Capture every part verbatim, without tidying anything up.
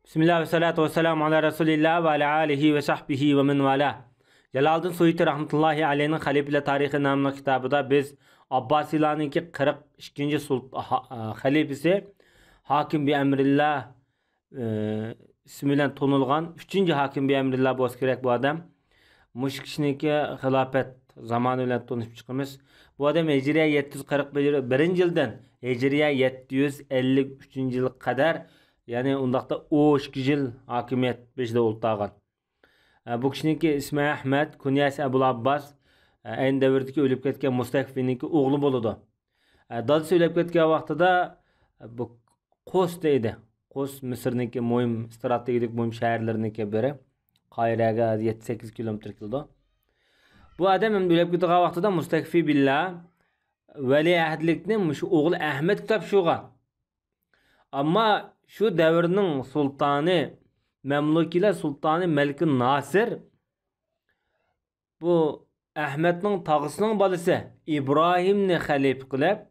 بىسمىللا ۋەسسالاتۇ ۋەسسالامۇ ئالا رەسۇلىللا ۋە ئالا ئالىھى ۋە سەھبىھى ۋە مەن ۋالا. جالالىدىن سۇيۇتى رەھمەتۇللاھى ئەلەيھنىڭ خەلىپىلەر تارىخى ناملىق كىتابىدا بىز ئابباسىيلارنىڭكى قىرىق ئىككىنچى سۇلت-، ھا-، خەلىپىسى ھاكىم بىئەمرىللا، ئى، ئىسمى بىلەن تونۇلغان ئۈچىنچى ھاكىم بىئەمرىللا بولسا كېرەك بۇ ئادەم. مۇشۇ كىشىنىڭكى خىلاپەت زامانى بىلەن تونۇشۇپ چىقىمىز. بۇ ئادەم ھىجرىيە يەتتە يۈز قىرىق بىرىنچى يىلدىن ھىجرىيە يەتتە يۈز ئەللىك ئۈچىنچى يىلغا قەدەر، يەنى ئۇنداقتا ئون ئىككى يىل ھاكىمىيەت بېشىدا ئولتۇرغان. ئە، بۇ كىشىنىڭكى ئىسمى ئەھمەد، كۇنيەسى ئەبۇل ئابباس، ئە، ئەينى دەۋردىكى ئۆلۈپ كەتكەن مۇستەكفىنىڭكى ئوغلى بولىدۇ. ئە، دادىسى ئۆلۈپ كەتكەن ۋاقتىدا، ئە، بۇ قوس دەيدۇ. قوس مىسىرنىڭكى مۇھىم، ئىستراتېگىيەلىك مۇھىم شەھەرلىرىنىڭكى بىرى. قاھىرەگە يەتتە سەككىز كىلومېتىر كېلىدۇ. بۇ ئادەم ئەمدى ئۆلۈپ كېتىدىغان ۋاقتىدا مۇستەكفى بىللا ۋەلىئەھدلىكنى مۇشۇ ئوغلى ئەھمەدكە تاپشۇرغان. ئەمما شۇ دەۋرنىڭ سۇلتانى، مەملۇكىيلار سۇلتانى مەلىكى ناسىر بۇ ئەھمەدنىڭ تاغىسىنىڭ بالىسى ئىبراھىمنى خەلىپە قىلىپ،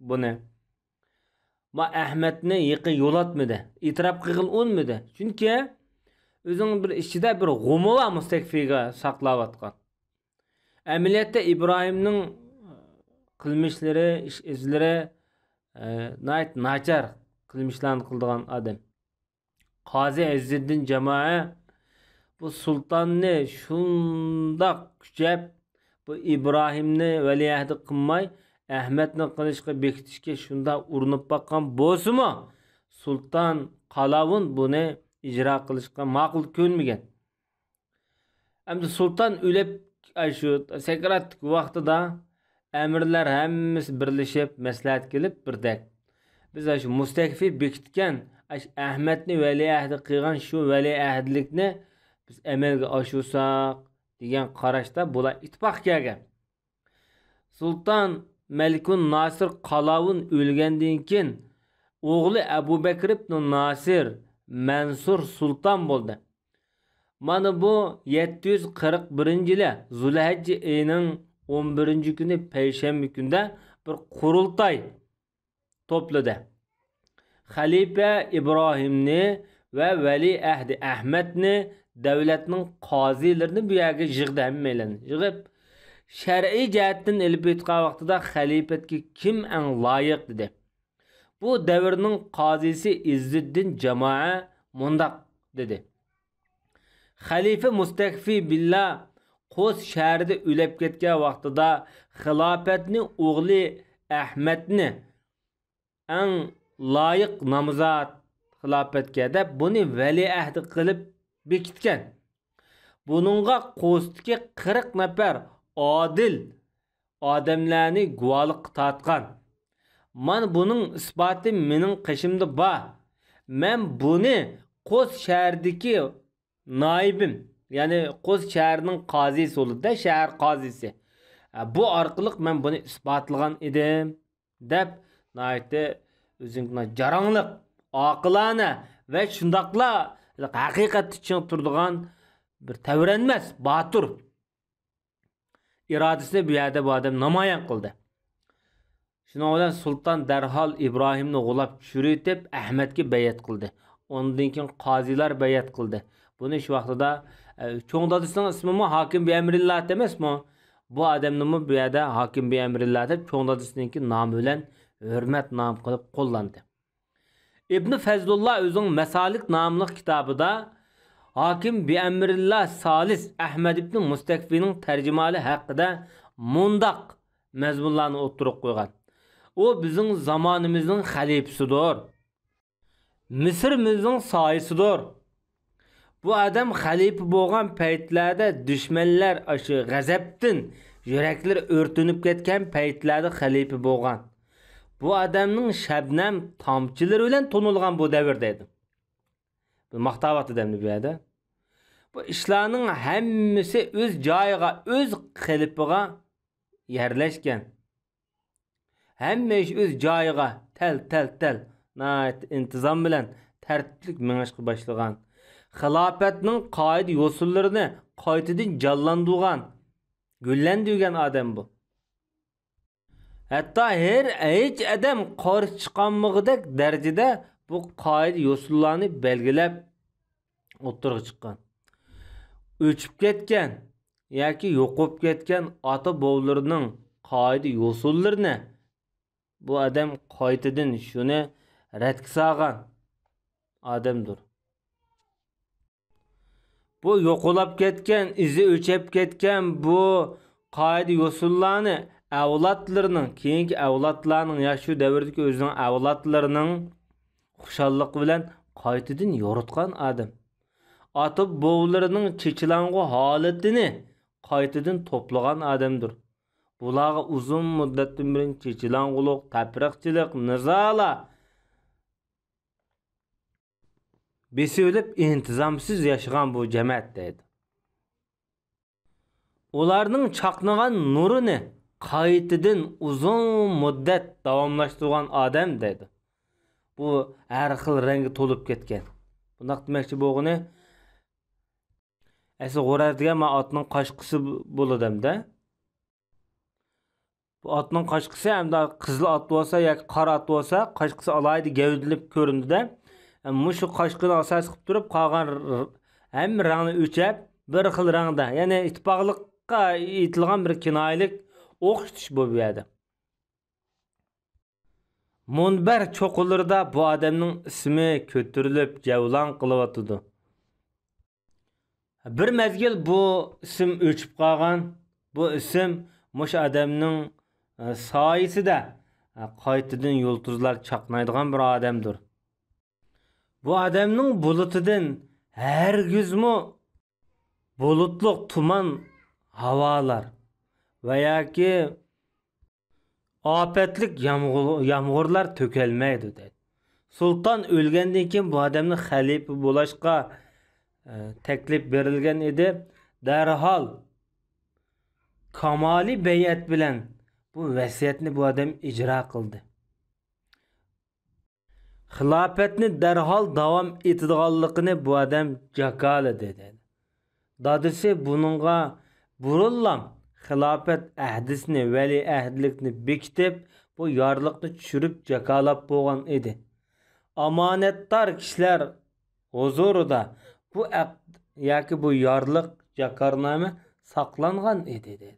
بۇنى، ما ئەھمەدنى يېقىن يولاتمىدى، ئېتىراپ قىلغىلى ئۇنىمىدى. چۈنكى ئۆزىنىڭ بىر ئىچىدە بىر غۇمى بار مۇستەكفىگە ساقلاۋاتقان. ئەمەلىيەتتە ئىبراھىمنىڭ قىلمىشلىرى، ئىش ئىزلىرى، ئە، ناھايىتى ناچار قىلمىشلارنى قىلىدىغان ئادەم. قازى ئىززىدىن جامائە بۇ سۇلتاننى شۇنداق كۈچەپ، بۇ ئىبراھىمنى ۋەلىئەھدى قىلماي، ئەھمەدنى قىلىشقا بېكىتىشكە شۇنداق ئۇرۇنۇپ باققان بولسىمۇ، سۇلتان قالاۋۇن بۇنى ئىجرا قىلىشقا ماقۇل كۆرمىگەن. ئەمدى سۇلتان ئۆلۈپ، ئاشۇ سەكراتلىق ۋاقتىدا ئەمىرلەر ھەممىسى بىرلىشىپ مەسلىھەتكە كېلىپ بىردەك، بىز ئاشۇ مۇستەكفى بېكىتكەن ئاشۇ ئەھمەدنى ۋەلىئەھدى قىلغان شۇ ۋەلىئەھدىلىكنى بىز ئەمەلگە ئاشۇرساق دېگەن قاراشتا بۇلار ئىتتىپاققا كەلگەن. سۇلتان مەلىكۇن ناسىر قالاۋۇن ئۆلگەندىن كېيىن، ئوغلى ئەبۇ بەكرى ئىبنۇ ناسىر مەنسۇر سۇلتان بولدى. مانا بۇ يەتتە يۈز قىرىق بىرىنچى يىلى زۇلھەججە ئېيىنىڭ ئون بىرىنچى كۈنى پەيشەنبە كۈندە بىر قۇرۇلتاي توپلىدى. خەلىپە ئىبراھىمنى ۋە ۋەلىئەھدى ئەھمەدنى، دەۋلەتنىڭ قازىلىرىنى بۇ يەرگە يىغدى، ھەممەيلەننى يىغىپ، شەرئىي جەھەتتىن ئېلىپ ئېيتقان ۋاقتىدا خەلىپەتكە كىم ئەڭ لايىق دېدى. بۇ دەۋرنىڭ قازىسى ئىززىددىن جامائە مۇنداق دېدى: خەلىپە مۇستەكفى بىللا قوس شەھىرىدە ئۆلۈپ كەتكەن ۋاقتىدا خىلاپەتنى ئوغلى ئەھمەدنى ئەڭ لايىق نامزات خىلاپەتكە دەپ بۇنى ۋەلىئەھدى قىلىپ بېكىتكەن. بۇنىڭغا قوستىكى قىرىق نەپەر ئادىل ئادەملەرنى گۇۋاھلىققا تارتقان. مانا بۇنىڭ ئىسپاتى مېنىڭ قېشىمدا بار. مەن بۇنى قوس شەھىرىدىكى نايىبىم، يەنى قوس شەھىرىنىڭ قازىسى بولىدۇ-دە، شەھەر قازىسى. بۇ ئارقىلىق مەن بۇنى ئىسپاتلىغان ئىدىم، دەپ ناھايىتى ئۆزىنىڭ جاراڭلىق، ئاقىلانە ۋە شۇنداقلا ھەقىقەتتە چىڭ تۇرىدىغان بىر تەۋرەنمەس، باتۇر ئىرادىسىنى بۇ يەردە بۇ ئادەم نامايان قىلدى. شۇنىڭ بىلەن سۇلتان دەرھال ئىبراھىمنى غۇلاپ چۈشۈرۈۋېتىپ، ئەھمەدكە بەيئەت قىلدى. ئۇنىڭدىن كېيىن قازىلار بەيئەت قىلدى. بۇنى شۇ ۋاقتىدا، ئە، چوڭ دادىسىنىڭ ئىسمىمۇ ھاكىم بىئەمرىللا ئەمەسمۇ؟ بۇ ئادەمنىمۇ بۇ يەردە ھاكىم بىئەمرىللا دەپ چوڭ دادىسىنىڭكى نامى بىلەن ھۆرمەت نامى قىلىپ قوللاندى. ئىبنى فەزلۇللا ئۆزىنىڭ مەسالىك ناملىق كىتابىدا ھاكىم بىئەمرىللا سالىس ئەھمەد ئىبنى مۇستەكفىنىڭ تەرجىمىھالى ھەققىدە مۇنداق مەزمۇنلارنى ئوتتۇرىغا قويغان: ئۇ بىزنىڭ زامانىمىزنىڭ خەلىپىسىدۇر. مىسىرىمىزنىڭ سايىسىدۇر. بۇ ئادەم خەلىپە بولغان پەيتلەردە دۈشمەنلەر ئاشۇ غەزەپتىن يۈرەكلىرى ئۆرتىنىپ كەتكەن پەيتلەردە خەلىپە بولغان. بۇ ئادەمنىڭ شەبنەم تامچىلىرى بىلەن تونۇلغان بۇ دەۋر دەيدۇ. بۇ ماختاۋاتىدۇ ئەمدى بۇ يەردە. بۇ ئىشلارنىڭ ھەممىسى ئۆز جايىغا، ئۆز قېلىپىغا يەرلەشكەن. ھەممە ئىش ئۆز جايىغا تەل، تەل، تەل، ناھايىتى ئىنتىزام بىلەن تەرتىپلىك مېڭىشقا باشلىغان. خىلاپەتنىڭ قائىدە يوسۇنلىرىنى قايتىدىن جانلاندۇرغان، گۈللەندۈرگەن ئادەم بۇ. ھەتتا ھېر-، ھېچ ئادەم قارشى چىقالمىغۇدەك دەرىجىدە بۇ قائىدە يوسۇنلارنى بەلگىلەپ ئوتتۇرىغا چىققان. ئۆچۈپ كەتكەن ياكى يوقىلىپ كەتكەن ئاتا-بوۋىلىرىنىڭ قائىدە يوسۇنلىرىنى بۇ ئادەم قايتىدىن شۇنى رەتكە سالغان ئادەمدۇر. بۇ يوقىلاپ كەتكەن، ئىزى ئۆچۈپ كەتكەن بۇ قائىدە يوسۇنلارنى ئەۋلادلىرىنىڭ، كېيىنكى ئەۋلادلارنىڭ يا شۇ دەۋردىكى ئۆزىنىڭ ئەۋلادلىرىنىڭ خۇشاللىقى بىلەن قايتىدىن يورۇتقان ئادەم. ئاتا-بوۋىلىرىنىڭ چېچىلاڭغۇ ھالىتىنى قايتىدىن توپلىغان ئادەمدۇر. بۇلارغا ئۇزۇن مۇددەتتىن بۇرۇن چېچىلاڭغۇلۇق، تەپرىقىچىلىك، نىزالار بېسىۋېلىپ، ئىنتىزامسىز ياشىغان بۇ جەمەت دەيدۇ. ئۇلارنىڭ چاقنىغان نۇرىنى قايتىدىن ئۇزۇن مۇددەت داۋاملاشتۇرغان ئادەم دەيدۇ. بۇ ھەر خىل رەڭگە تولۇپ كەتكەن. بۇنداق دېمەكچى بولغىنى، ئەسلى غۇرەر دېگەن مانا ئاتنىڭ قاچقۇسى بولىدۇ ئەمدى. بۇ ئاتنىڭ قاچقۇسى ئەمدى قىزىل ئات بولسا ياكى قارا ئات بولسا، قاچقۇسى ئالاھىدە گەۋدىلىنىپ كۆرۈنىدۇ-دە. ئە، مۇشۇ قاچقۇنى ئاساس قىلىپ تۇرۇپ، قالغان ر-، ھەممە رەڭنى ئۆچەپ، بىر خىل رەڭدە، يەنى ئىتتىپاقلىققا ئېيتىلغان بىر كىنايىلىك ئوخشىتىش بۇ، بۇ يەردە. مۇنبەر چوققىلىرىدا بۇ ئادەمنىڭ ئىسمى كۆتۈرۈلۈپ، جەۋلان قىلىۋاتىدۇ. بىر مەزگىل بۇ ئىسىم ئۆچۈپ قالغان، بۇ ئىسىم مۇشۇ ئادەمنىڭ، ئە، سايىسىدە، ئە، قايتىدىن يۇلتۇزلار چاقنايدىغان بىر ئادەمدۇر. بۇ ئادەمنىڭ بۇلۇتىدىن ھەرگىزمۇ بۇلۇتلۇق تۇمان ھاۋالار ۋە ياكى ئاپەتلىك يامغۇر-، يامغۇرلار تۆكەلمەيدۇ، دەيدۇ. سۇلتان ئۆلگەندىن كېيىن بۇ ئادەمنى خەلىپە بولاشقا، ئە، تەكلىپ بېرىلگەن ئىدى. دەرھال كامالىي بەيئەت بىلەن بۇ ۋەسىيەتنى بۇ ئادەم ئىجرا قىلدى. خىلاپەتنى دەرھال داۋام ئېتىدىغانلىقىنى بۇ ئادەم جاكارلىدى، دەيدۇ. دادىسى بۇنىڭغا بۇرۇنلام خىلاپەت ئەھدىسىنى، ۋەلىئەھدىلىكنى بېكىتىپ، بۇ يارلىقنى چۈشۈرۈپ جاكارلاپ بولغان ئىدى. ئامانەتدار كىشىلەر ھۇزۇرىدا بۇ ئەقد ياكى بۇ يارلىق، جاكارنامە ساقلانغان ئىدى، دەيدۇ.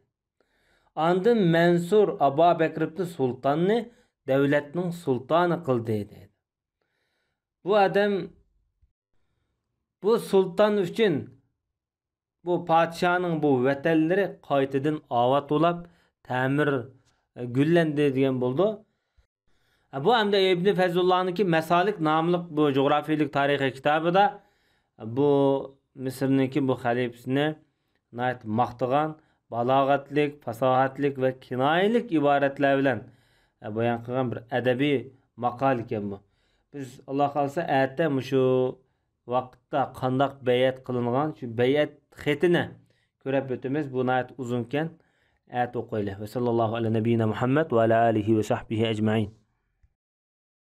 ئاندىن مەنسۇر ئابابەكرىبنى سۇلتاننى دەۋلەتنىڭ سۇلتانى قىلدى، دەيدۇ. بۇ ئادەم بۇ سۇلتان ئۈچۈن بۇ پادىشاھنىڭ بۇ ۋەتەنلىرى قايتىدىن ئاۋات بولاپ، تەمىر، ئە، گۈللەندى دېگەن بولىدۇ. ئە، بۇ ئەمدى ئىبنى فەزلۇللانىڭكى مەسالىك ناملىق بۇ جۇغراپىيىلىك تارىخىي كىتابىدا بۇ مىسىرنىڭكى بۇ خەلىپىسىنى ناھايىتى ماختىغان، بالاغەتلىك، پاساھەتلىك ۋە كىنايىلىك ئىبارەتلەر بىلەن، ئە، بايان قىلغان بىر ئەدەبىي ماقالە ئىكەن بۇ. بىز، ئاللا خالىسا، ئەتە مۇشۇ ۋاقىتتا قانداق بەيئەت قىلىنغان، شۇ بەيئەت خېتىنى كۆرۈپ ئۆتىمىز. بۇ ناھايىتى ئۇزۇنكەن. ئەتە ئوقۇيلى. ۋە ساللاللاھۇ ئەلە نەبىيىنا مۇھەممەد ۋە ئەلە ئالىھى ۋە سەھبىھى ئەجمەئىن.